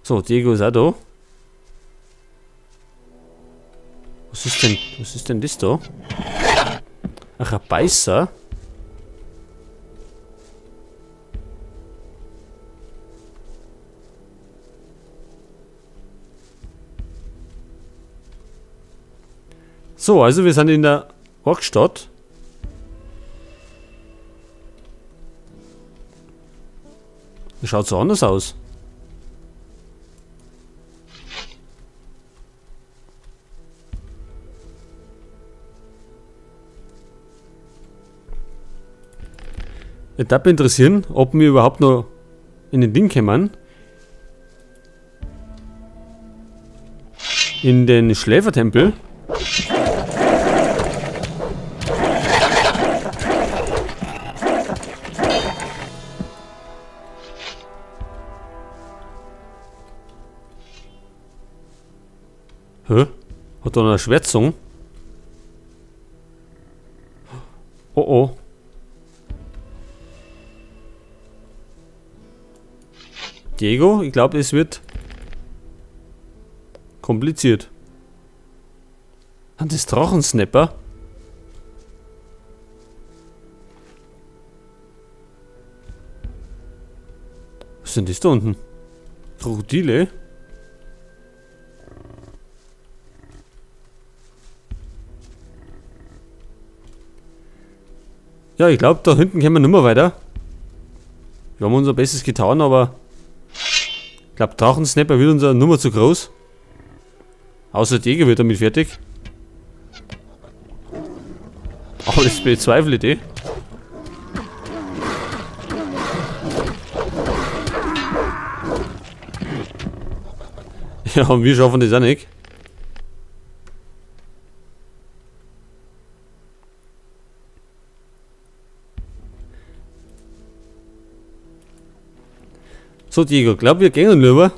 So, Diego ist auch da. Was ist denn das da? Ach, ein Beißer. So, also wir sind in der Orkstadt. Das schaut so anders aus. Ich würde mich interessieren, ob wir überhaupt noch in den Ding kommen. In den Schläfertempel. Hä? Hat da noch eine Schwärzung? Oh oh. Diego, ich glaube, es wird kompliziert. Das Drachensnapper? Was sind das da unten? Krokodile? Ja, ich glaube, da hinten können wir nicht mehr weiter. Wir haben unser Bestes getan, aber ich glaube, Drachensnapper wird unsere Nummer zu groß. Außer Diego wird damit fertig. Aber das bezweifle ich eh. Ja, und wir schaffen das auch nicht. So, Diego, glaub, wir gehen lieber.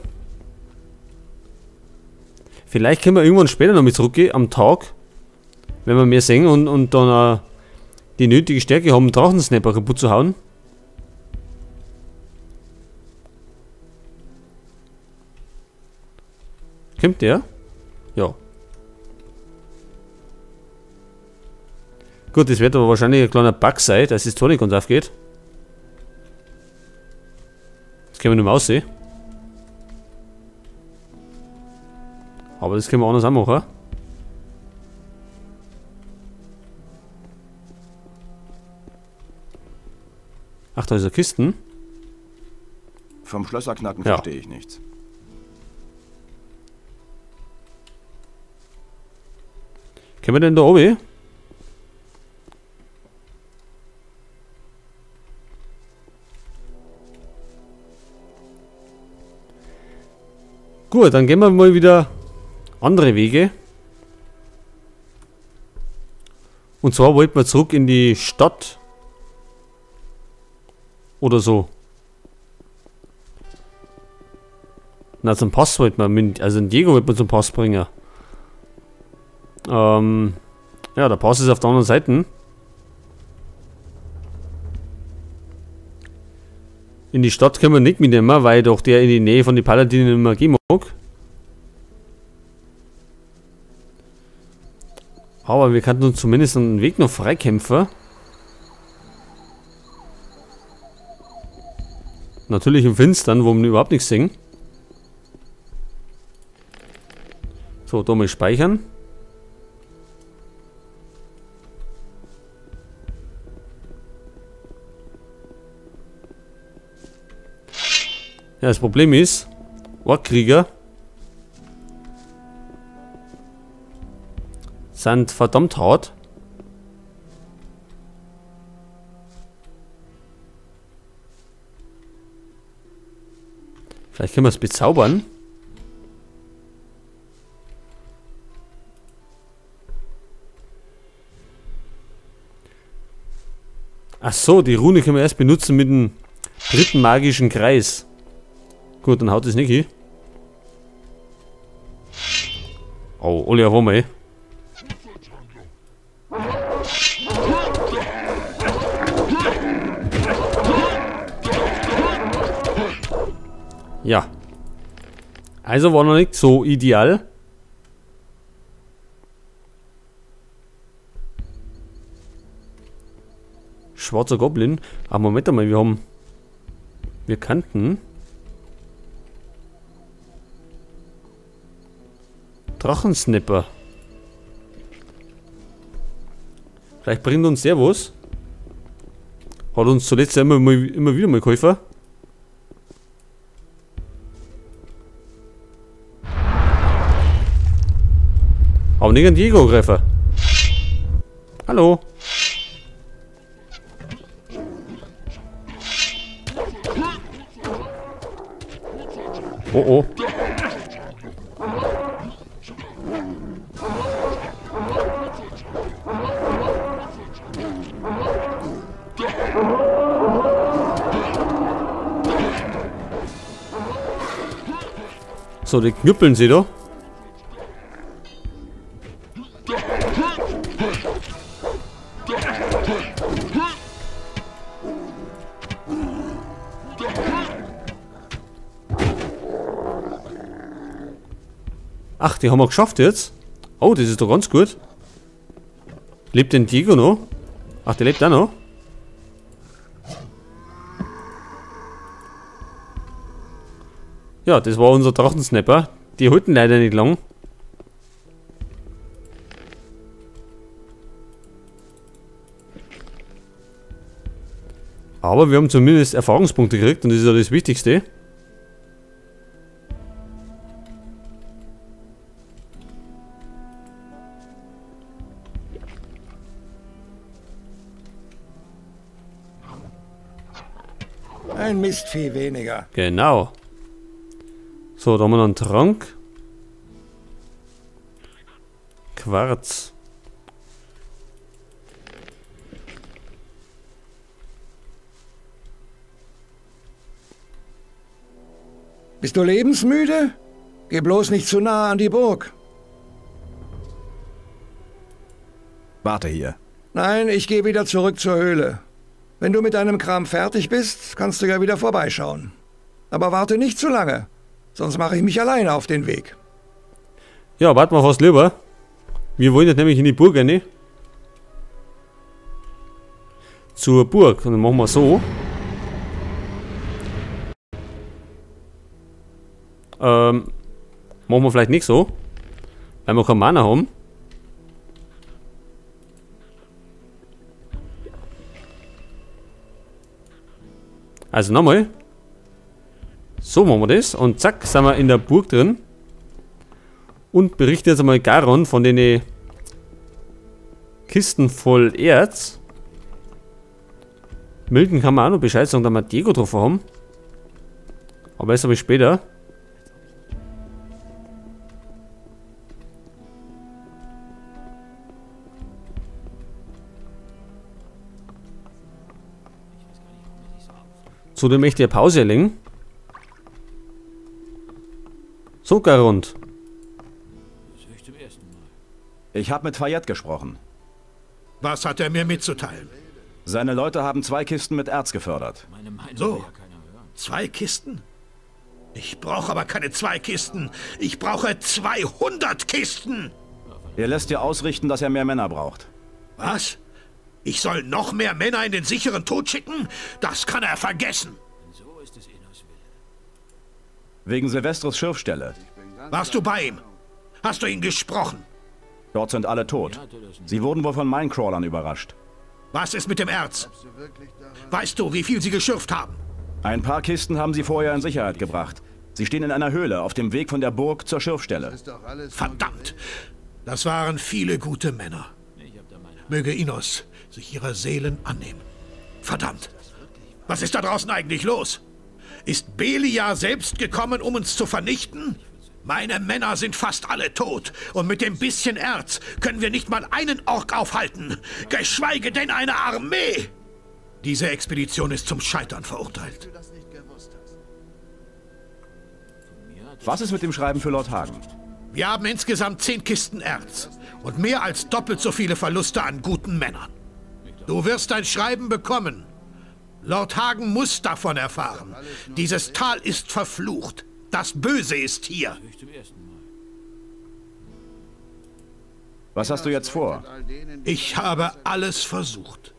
Vielleicht können wir irgendwann später noch mit zurückgehen, am Tag. Wenn wir mehr sehen und dann auch die nötige Stärke haben, Drachensnapper kaputt zu hauen. Kommt der? Ja. Gut, das wird aber wahrscheinlich ein kleiner Bug sein, dass das Tor nicht ganz aufgeht. Das können wir nicht mehr aussehen. Aber das können wir anders auch machen. Ach, da ist eine Kisten. Vom Schlösserknacken ja. Verstehe ich nichts. Können wir denn da oben? Gut, dann gehen wir mal wieder andere Wege. Und zwar wollten wir zurück in die Stadt. Oder so. Na, zum Pass wollten wir, also den Diego wollten wir zum Pass bringen. Ja, der Pass ist auf der anderen Seite. In die Stadt können wir nicht mitnehmen, weil doch der in die Nähe von den Paladinen immer gehen mag. Aber wir könnten uns zumindest einen Weg noch freikämpfen. Natürlich im Finstern, wo wir überhaupt nichts sehen. So, da mal speichern. Ja, das Problem ist, Orkkrieger sind verdammt hart. Vielleicht können wir es bezaubern. Ach so, die Rune können wir erst benutzen mit dem dritten magischen Kreis. Gut, dann haut es nicht hin. Oh, alle auf einmal. Ja. Also war noch nicht so ideal. Schwarzer Goblin. Ach, Moment einmal, wir haben... Wir kannten... Drachensnipper. Vielleicht bringt uns der was. Hat uns zuletzt ja immer wieder mal geholfen. Aber nicht an Diego greifen. Hallo. Oh oh. So, die knüppeln sie da. Ach, die haben wir geschafft jetzt. Oh, das ist doch ganz gut. Lebt denn Diego noch? Ach, der lebt auch noch. Ja, das war unser Drachensnapper. Die halten leider nicht lang. Aber wir haben zumindest Erfahrungspunkte gekriegt und das ist ja das Wichtigste. Ein Mistvieh weniger. Genau. So, da haben wir noch einen Trank. Quarz. Bist du lebensmüde? Geh bloß nicht zu nah an die Burg. Warte hier. Nein, ich gehe wieder zurück zur Höhle. Wenn du mit deinem Kram fertig bist, kannst du ja wieder vorbeischauen. Aber warte nicht zu lange. Sonst mache ich mich alleine auf den Weg. Ja, warten wir fast lieber. Wir wollen jetzt nämlich in die Burg rein. Zur Burg. Und dann machen wir so. Machen wir vielleicht nicht so. Weil wir keinen Mana haben. Also nochmal. So machen wir das. Und zack, sind wir in der Burg drin. Und berichten jetzt einmal Garon von den Kisten voll Erz. Milton kann man auch noch Bescheid sagen, da wir Diego getroffen haben. Aber erst aber später. Zudem möchte ich eine Pause erlegen. So, Garond. Ich habe mit Fayette gesprochen. Was hat er mir mitzuteilen? Seine Leute haben 2 Kisten mit Erz gefördert. So, 2 Kisten? Ich brauche aber keine 2 Kisten. Ich brauche 200 Kisten. Er lässt dir ausrichten, dass er mehr Männer braucht. Was? Ich soll noch mehr Männer in den sicheren Tod schicken? Das kann er vergessen. Wegen Silvestres Schürfstelle. Warst du bei ihm? Hast du ihn gesprochen? Dort sind alle tot. Sie wurden wohl von Minecrawlern überrascht. Was ist mit dem Erz? Weißt du, wie viel sie geschürft haben? Ein paar Kisten haben sie vorher in Sicherheit gebracht. Sie stehen in einer Höhle auf dem Weg von der Burg zur Schürfstelle. Verdammt! Das waren viele gute Männer. Möge Innos sich ihrer Seelen annehmen. Verdammt! Was ist da draußen eigentlich los? Ist Beliar selbst gekommen, um uns zu vernichten? Meine Männer sind fast alle tot und mit dem bisschen Erz können wir nicht mal einen Ork aufhalten, geschweige denn eine Armee! Diese Expedition ist zum Scheitern verurteilt. Was ist mit dem Schreiben für Lord Hagen? Wir haben insgesamt 10 Kisten Erz und mehr als doppelt so viele Verluste an guten Männern. Du wirst dein Schreiben bekommen. Lord Hagen muss davon erfahren. Dieses Tal ist verflucht. Das Böse ist hier. Was hast du jetzt vor? Ich habe alles versucht.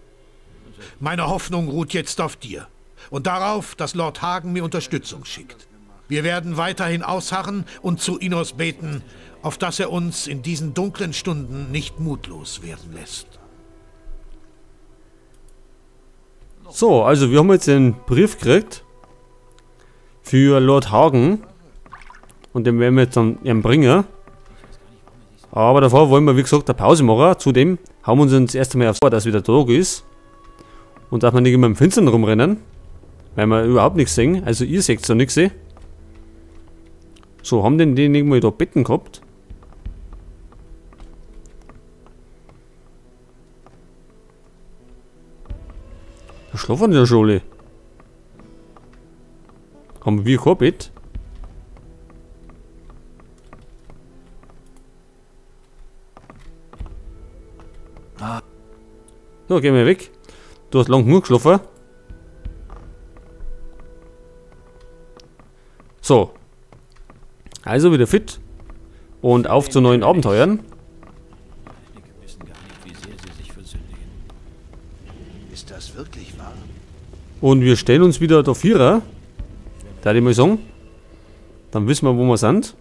Meine Hoffnung ruht jetzt auf dir. Und darauf, dass Lord Hagen mir Unterstützung schickt. Wir werden weiterhin ausharren und zu Innos beten, auf dass er uns in diesen dunklen Stunden nicht mutlos werden lässt. So, also wir haben jetzt den Brief gekriegt für Lord Hagen. Und den werden wir jetzt dann ihm bringen. Aber davor wollen wir, wie gesagt, eine Pause machen. Zudem haben wir uns das erste Mal aufs Ohr, dass wieder Tag ist. Und darf man nicht immer im Finstern rumrennen, weil wir überhaupt nichts sehen. Also ihr seht so nichts. So, haben denn die irgendwo da Betten gehabt? Da schlafen die ja schon alle. Haben wir kein Bett? So, gehen wir weg. Du hast lang genug geschlafen. So. Also wieder fit. Und auf zu neuen Abenteuern. Ist das wirklich wahr? Und wir stellen uns wieder da Vierer. Da ich mal sagen. Dann wissen wir, wo wir sind.